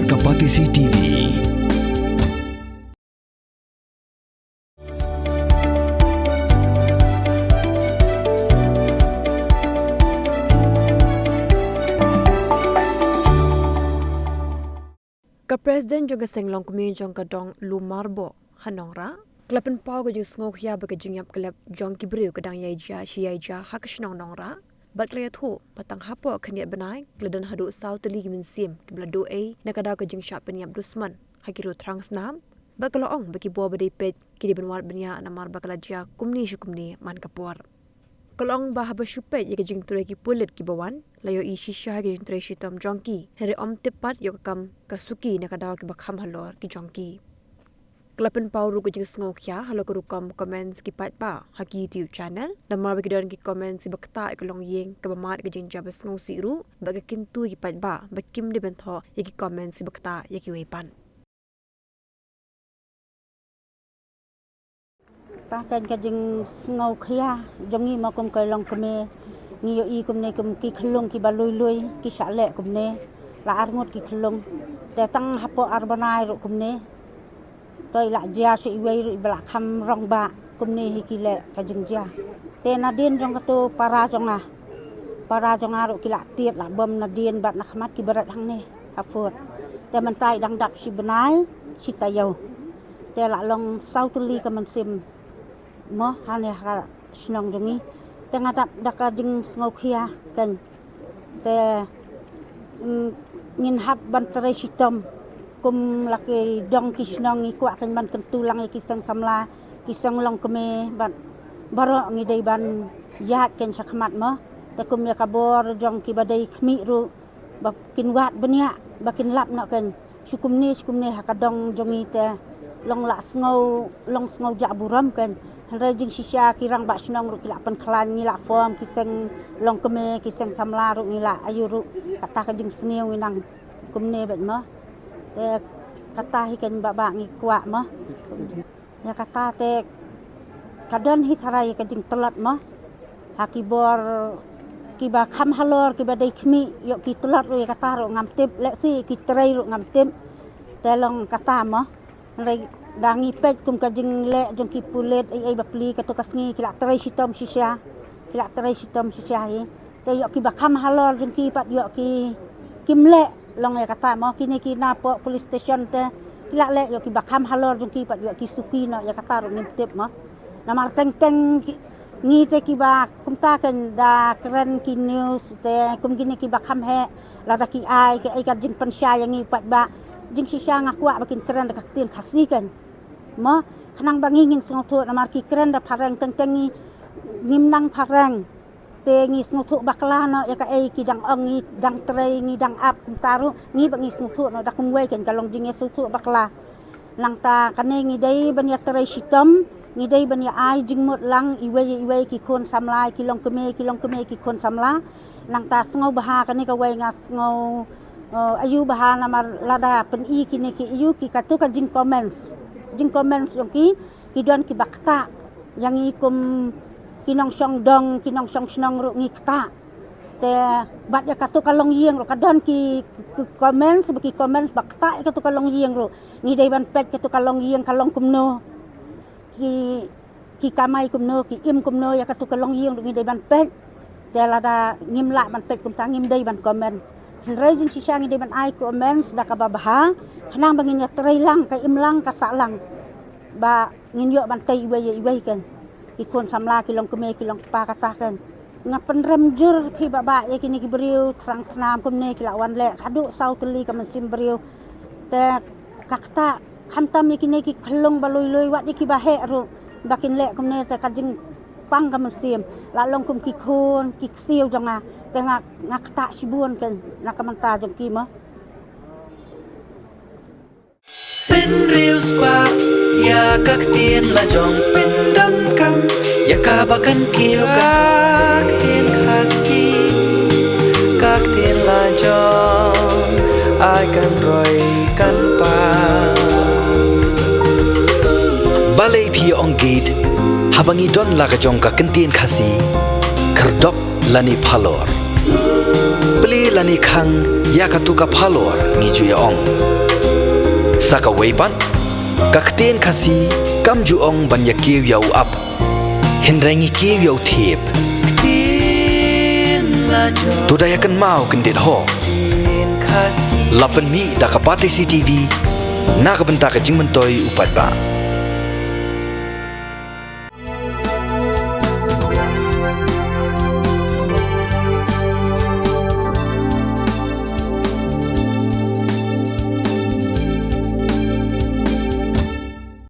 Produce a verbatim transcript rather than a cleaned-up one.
Ka Batesi T V. Ka President jong ka Seng Longkmie jong ka Dong Lumar Boh ha Nongrah, ka la pynpaw ka jingsngewkhia ba ka jingïap kylliap jong ki briew ka dang ïai jia shi ïai jia ha ka shnong Nongrah. Bad ka la ïathuh ba tang hapoh khyndiat bnai ka la don haduh saw tylli ki mynsiem kiba la duh ei na ka daw ka jingshah pynïap dusmon ha ki riew thrang snam. Bad ka la ong ba ki bor ba dei peit ki dei ban wad bniah namar ba ka la jia kumne shi kumne man ka por. Ka la ong ba haba shu peit ïa ka jingtrei ki pulit kiba wan, la ïohi shisha ïa ka jingtrei shitom jong ki, hynrei ym tip pat ïoh ka kam ka suki na ka daw kiba kham halor ki jong ki. Ka la pynpaw ruh ka jingsngewkhia halor ka rukom comments ki paidbah ha ki YouTube channel, namar ba ki don ki comments kiba ktah ïa ka longïing, kaba mad ka jingjia ba sngewsih ruh, bad ka kyntu ïa ki paidbah ba kim dei ban thoh ïa ki comments kiba ktah ïa kiwei pat. Tang keiñ ka jingsngewkhia jong ngi ma kum ka Longkmie, ngi ïohi kumne kum ki khyllung kiba lui lui ki shah leh kumne, la arngut ki khyllung. Te tang hapoh ar bnai ruh kumne. Te i la jia sha iwei ruh iba la kham rangbah kumne hi ki leh ka jingjia. Te nadien jong kato para jong nga, para jong nga ruh ki la tied la bom nadien bad na khmat ki barit hangne ha fort. Te mynta i dang dap shi bnai shi taïew. Te la long saw tylli ka mynsiem mo hangne ha ka shnong jong ngi. Te nga dap da ka jingsngewkhia keiñ. Te, mm, ngin hap ban trei shitom kum la ki dong ki shnong, ngi kwah keiñ ban kyntu lang ïa ki seng samla, ki seng Longkmie bad baroh ngi dei ban ïaid keiñ sha khmat mo. Te kum ïa ka bor jong kiba dei khmih ruh ba kin wad bniah, ba kin lap noh keiñ. Shu kumne shu kumne ha ka dong jong ngi te long la sngew, long sngewjah burom keiñ. Hynrei jingshisha ki rangbah shnong ruh ki la pynkhlaiñ, ngi la form ki seng Longkmie, ki seng samla ruh ngi la ïoh ruh. Kata ka jingsniew ngi nang kumne beit mo. Te kata hi keiñ ba, ba ngi kwah mo. Ïa kata te ka don hi tharai ka jingtlot mo. Ha ki bor kiba kham halor kiba dei khmih ïoh ki tlot ruh ïa kata ruh ngam tip, lehse ki trei ruh ngam tip. Te long kata mo. Hynrei da ngi peit kum ka jingleh jong ki pulit ei ei bapli kato ka sngi ki la trei shitom shisha. Ki la trei shitom shisha hi. Te ïoh kiba kham halor jong ki pat ïoh ki kim leh long ïa kata mo, kine ki na pok police station te ki la leh ïoh kiba kham halor jong ki pat ïoh ki suki noh ïa kata ruh ngim tip mo. Namar teng teng ki, ngi te kiba kumta keiñ da kren ki news te kum kine kiba kham heh lada ki ai kaei ka jingpynshai ïa ngi pat ba jingshisha nga kwah ba kin kren da ka ktien Khasi keiñ mo, khnang ba ngi ngin sngewthuh namar ki kren da phareng teng teng ngi ngim nang phareng. Te ngi sngewthuh bakla noh ïa kaei ki dang ong, ngi dang trei ngi dang ap kumta ruh ngi ba ngi sngewthuh noh da kumwei keiñ ka long jingïasngewthuh bakla. Nangta kane ngi dei ban ïatrei shitom, ngi dei ban ïa ai jingmut lang iwei ïa iwei ki khun samla, ki Longkmie, ki Longkmie ki khun samla. Nangta sngewbha kane kawei nga sngew, eh, ayu bha namar lada pyni kine ki ayu ki kato ka jingcomments, jingcomments jong ki ki don kiba ktah ïa ngi kum ki nongshong dong, ki nongshong shnong ruh ngi ktah. Te bad ïa kato ka longïing ruh ka don ki, ki comments ba, ki comments ba ktah ïa kato ka longïing ruh. Ngi dei ban peit kato ka longïing ka long kumno, ki, ki kamai kumno, ki im kumno ïa kato ka longïing ruh ngi dei ban peit. Te lada ngim lah ban peit kumta ngim dei ban comment. Hynrei jingshisha ngi dei ban ai comments da kaba bha khnang ba ngin ïatrei lang, ka im lang, ka sah lang. Ba ngin ïoh ban tei iwei ïa iwei keiñ. Ki khun samla, ki Longkmie, ki Longkpa kata keiñ. Nga pynrem jur phi ba, ba ïa kine ki briew thrang snam kumne ki la wan leh haduh saw tylli ka mynsiem briew. Te ka ktah khamtam ïa kine ki khyllung ba lui lui, wat ïa kiba heh ruh ba kin leh kumne te ka jingpang ka mynsiem. La long kum ki khun ki ksiew jong nga. Te nga, nga ktah shibun keiñ na ka bynta jong ki mo. Pynriewspah ïa ka ktien la jong, pyndonkam ïa kaba kan kiew ka ktien Khasi, ka ktien la jong ai kan roi kan pang. Balei phi ong gate haba ngi don la ka jong ka ktien Khasi, khyrdop lane phalor? Plie lane khang ïa kato ka phalor ngi ju ïa ong. Sa kawei pat, ka ktien Khasi kam ju ong ban ïa kiew ïa u ap, hynrei ngi kiew ïa u thiep. To da ïa kynmaw kyndit ho. La pynmih da ka Batesi TV na ka bynta ka jingmyntoi u paidbah.